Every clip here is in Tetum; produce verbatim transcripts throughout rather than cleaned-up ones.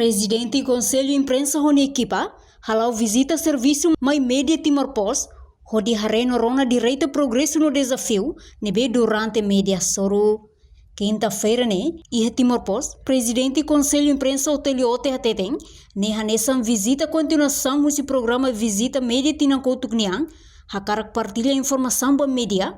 Prezidente Konsellu Imprensa ho nia ekipa hala'o vizita servisu mai média Timor Post, hodi haree no rona direta progresu no dezafiu ne'ebé durante média hasoru. Kinta-feira ne'e, iha Timor Post, Prezidente Konsellu Imprensa Otelio Ote hateten, ne'e hanesan vizita kontinuasaun husi programa vizita média tinan kotuk nian, hakarak partilla informasaun ba média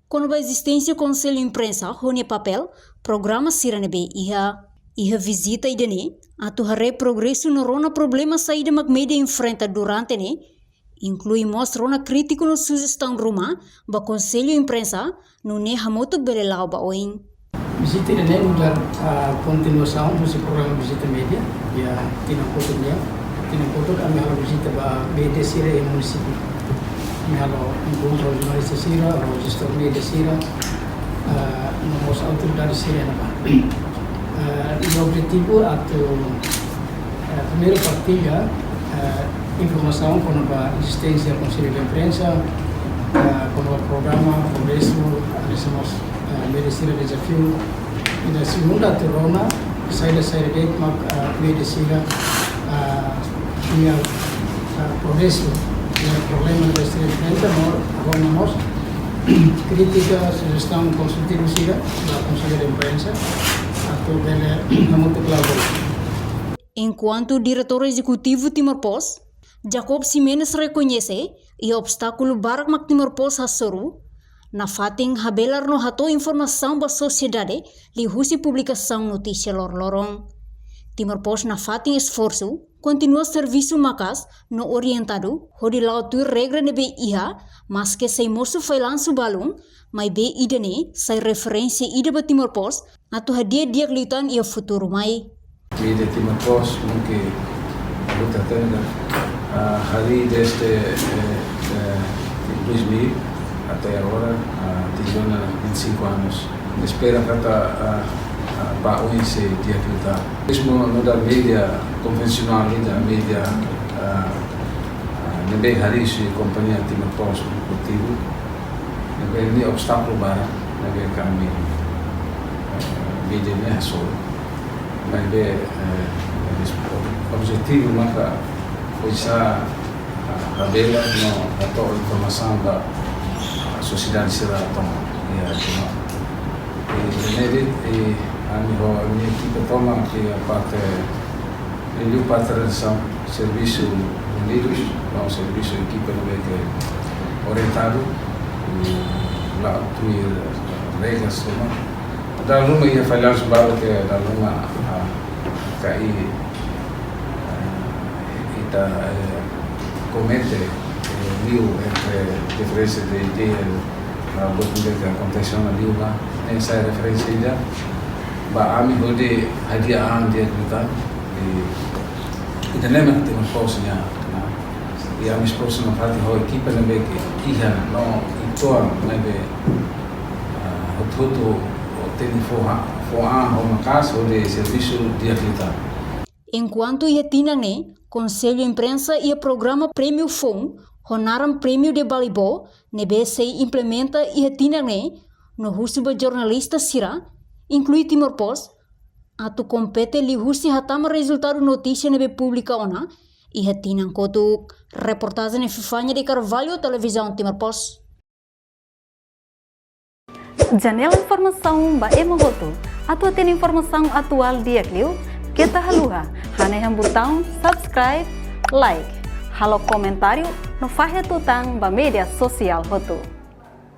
kona-ba ezisténsia Konsellu Imprensa ho nia papél, programa sira ne'ebé iha. Iha vizita ida-ne'e atu haree progresu no rona problema saida mak média enfrenta durante ne'e, inklui mós rona krítiku no sujestaun ruma ba Konsellu Imprensa, nune'e hamutuk bele la'o ba oin. Vizita ida-ne'e nu'udar, ah, kontinuasaun husi programa vizita média iha tinan kotuk nian. Tinan kotuk ami halo vizita ba média sira iha munisípiu. Ami halo enkontru ho jornalista sira, ho jestór média sira, ah, no mós autoridade sira iha ne'ebá. Ah, i objetivu atu, ah, primeiru partilla, ah, informasaun kona-ba ezisténsia Konsellu Imprensa, ah, kona-ba programa, progresu, hanesan mós, ah, média sira dezafiu. I segundu atu rona saida-saida de'it mak, ah, média sira, ah, nia, ah, progresu, nia problema ne'ebé sira enfrenta, no rona mós krítika, sujestaun konstrutivu sira ba Konsellu Imprensa atu bele hamutuk la'o ba oin. Enkuantu Diretór Ezekutivu Timor Post, Jacob Ximenes, rekoñese iha obstákulu barak mak Timor Post hasoru, nafatin habelar no hato'o informasaun ba sosiedade liuhusi publikasaun notísia loroloron. Timor Post nafatin esforsu, kontinua servisu maka'as no orientadu hodi la'o tuir regra ne'ebé iha, maske sei mosu fallansu balun, maibé ida-ne'e sai referénsia ida ba Timor Post atu hadi'a di'ak liután iha futuru mai. Média Timor Post, mungkin luta tenda, ah, harii desde, eh, eh, dois mil até agora, ah, tinan vinte e cinco anos. Espera katak, ah, ah, ba oin sei di'ak liután. Mezmu nu'udar média konvensionál, ida média, ah, ah, ne'ebé harii husi kompañia Timor Post Korporativu, ne'ebé iha obstákulu barak, ne'ebé ami, eh, média ne'e hasoru. Maibé, eh, objetivu maka oinsá, ah, habelar no hato'o informasaun ba sosiedade sira tomak. Ya, tomak. I, i ne'e de'it, i ami ho ami ekipa tomak iha parte, liuliu parte redasaun, servisu unidus, no servisu ekipa ne'ebé ke orientadu, i la'o tuir regras tomak. Dala ruma iha fallansu balu ke dala ruma, ah, ka'i, ah, ita, eh, komete, eh, liu entre diferensa de ideia, ah, buat ne'ebé ke akontese ona liu ba, ne'e sai referénsia ida ba ami hodi hadi'a an di'ak liután, i, i ida-ne'e mak Timor Post nian, nah. I ami esforsu nafatin ho ekipa ne'ebé ke iha no uitoan ne'ebé, ah, hotu-hotu tenke fó an, fó an ho maka'as hodi servisu di'ak liután. Enkuantu iha tinan ne'e, Konsellu Imprensa iha programa prémiu foun ho naran Prémiu de Balibo, ne'ebé sei implementa iha tinan ne'e, no husu ba jornalista sira, inklui Timor Post, atu kompete liuhusi hatama rezultadu notísia ne'ebé publika ona iha tinan kotuk. Reportajen Epifania de Carvalho, Televizaun Timor Post. Janela informasaun ba ema hotu. Atu hatene informasaun atuál di'ak liu, keta haluha hanehan butaun subscribe, like, halo komentáriu no fahe tutan ba média sosiál hotu.